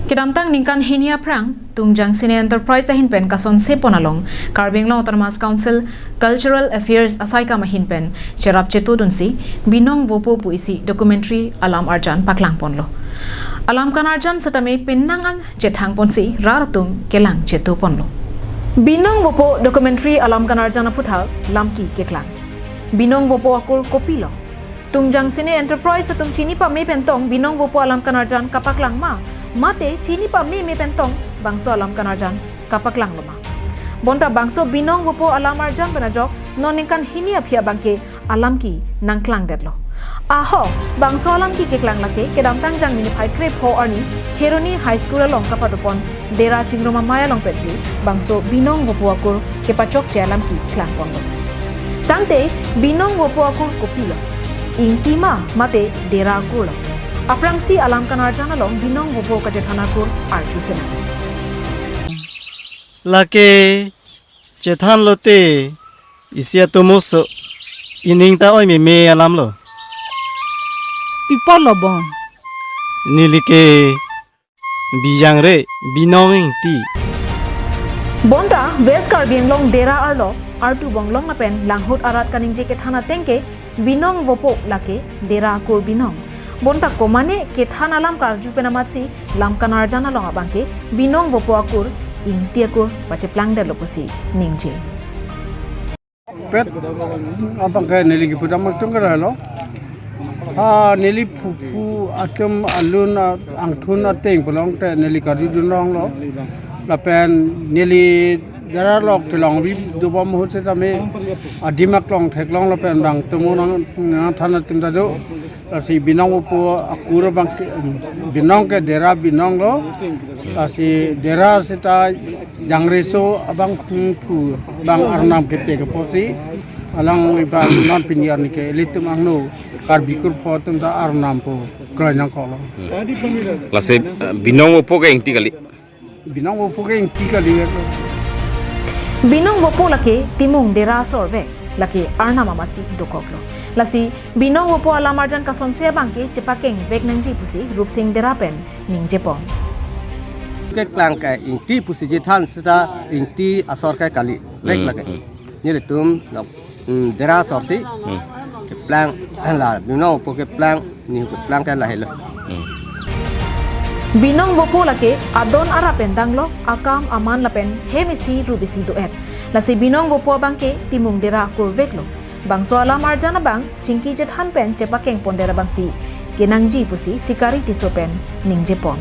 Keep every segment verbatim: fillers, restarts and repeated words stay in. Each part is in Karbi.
Kedamtang ningkan hini aphrang, Tungjang Cine Enterprise ahin pen kasonse pon along, Karbi Anglong Autonomous Council Cultural Affairs asaikam ahin pen cherap chetudunsi Binong Vopo pu isi documentary alam arjan paklang ponlo. Alam kan arjan setame penang an chethang ponsi rat atum kelang chetu ponlo. Binong Vopo documentary alam kan arjan aphuthak lamki keklang. Binong Vopo akur kopilo? Tungjang Cine Enterprise atum chini pame pen tong Binong Vopo alam kan arjan kapaklang ma, mate chini pameme pen tong bangso alam kan arjan kapaklang lo ma? Bonta bangso Binong Vopo alam arjan pen ajok non ningkan hini aphi abangke alamki nangklangdetlo. Ahok, bangso alamki keklang lake kedamtang Jangmi niphai krepho arni Kheroni High School along kapado pon Dera Chingrum Amei along pensi bangso Binong Vopo akur kepachokche alamki klang ponlo. Tangte Binong Vopo akur kopilo? Ingti ma mate Dera akur lo? Aphrangsi alam kan arjan along Binong Vopo kachethan akur arju sena. Lake chethan lote isi atum oso ining ta oi meme alam lo. Pi apot lo bong? Neli ke Bijang re Binong Ingti. Bonta West Karbi Anglong Dera arlo artu bonglong lapen langhut arat kaningje kethan ateng ke Binong Vopo lake Dera akur Binong. Bonta komane kethan alam karju pen amatsi lam kan arjan along abangke Binong Vopo akur Ingti akur pacheplangdetlo pusi ningje. Pet abangke neli kipu dam tung kara lo. Ha, neli phuphu atum alun a-, angthun ateng pulote neli karjudun longlo. Lapen neli Dera along kelong bi dobom ahut setame adim aklong theklong lapen bang tumu nang, nangthan atum ta do. Lasi Binong Vopo akur abangke, Binong ke Dera Binong lo. Lasi Dera seta jangreso abang phu bang arnam kete ke pusi alang iba non pini arni ke ilitum angno Karbi kurpho atum ta arnam pu kroi nangkoklo. Lasi, eh, Binong Vopo ke ingti kali. Binong Vopo ke ingti kali ya. Binong Vopo lake Timung Dera asor vek, lake arnam amatsi dokoklo. Lasi Binong Vopo alam arjan kasonse abangke chepakeng vek nangji pusi Rupsing Dera pen ningje pon. Keklang ke ingti pusi chethan seta ingti asor ke kali. Vek Hmm, lake. hmm. Nelitum nok, mm, Dera asor si. Hmm. Keplang la, Binong Vopo keplang, ni keplang ke lahelo. Hmm. Binong Vopo lake adon arap pen danglo, akam aman lapen hem isi rup isi do-et. Lasi Binong Vopo abangke Timung Dera akur veklo. Bangso alam arjan abang chingki chethan pen chepakeng pon dera abangsi kenangji pusi Sikari Tisso pen ningje pon.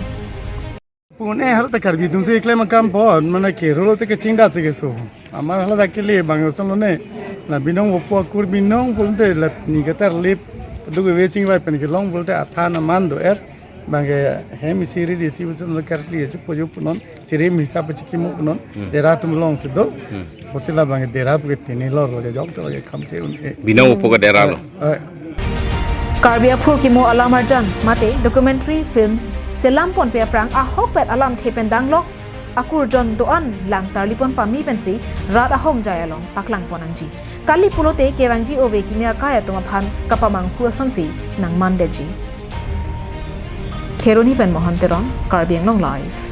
Pune hal ta Karbi atum si klem akam pon, mane kerolo te kechingdat si keso. Amar hal ta kele bang oson lone. La Binong Vopo akur Binong pulote la ni katar lip duk ve chingvai pen kelong pulote athan aman do-et. Bangke hem isi ri disi usen lo kar li chupo jo punon. Tirim hisap chikimo punon. Hmm. Dera atum longsi do. Hmm. Pusi labangke Dera pu ke tini lor lake jok to lake kham ke un-e. Binong Vopo ke Dera lo. Eh. Karbi aphurkimo alam arjan mate documentary film selam ponpe aphrang ahokpet alamthe pen danglok akur jon do-an lang tarlipon pame pensi rat ahongjai along paklang pon nangji. Kali pulote kevangji ove kimi akai atum aphan kapamanghu asonsi nangmandetji. Kheroni pen Mohan Teron, Karbi Anglong Live.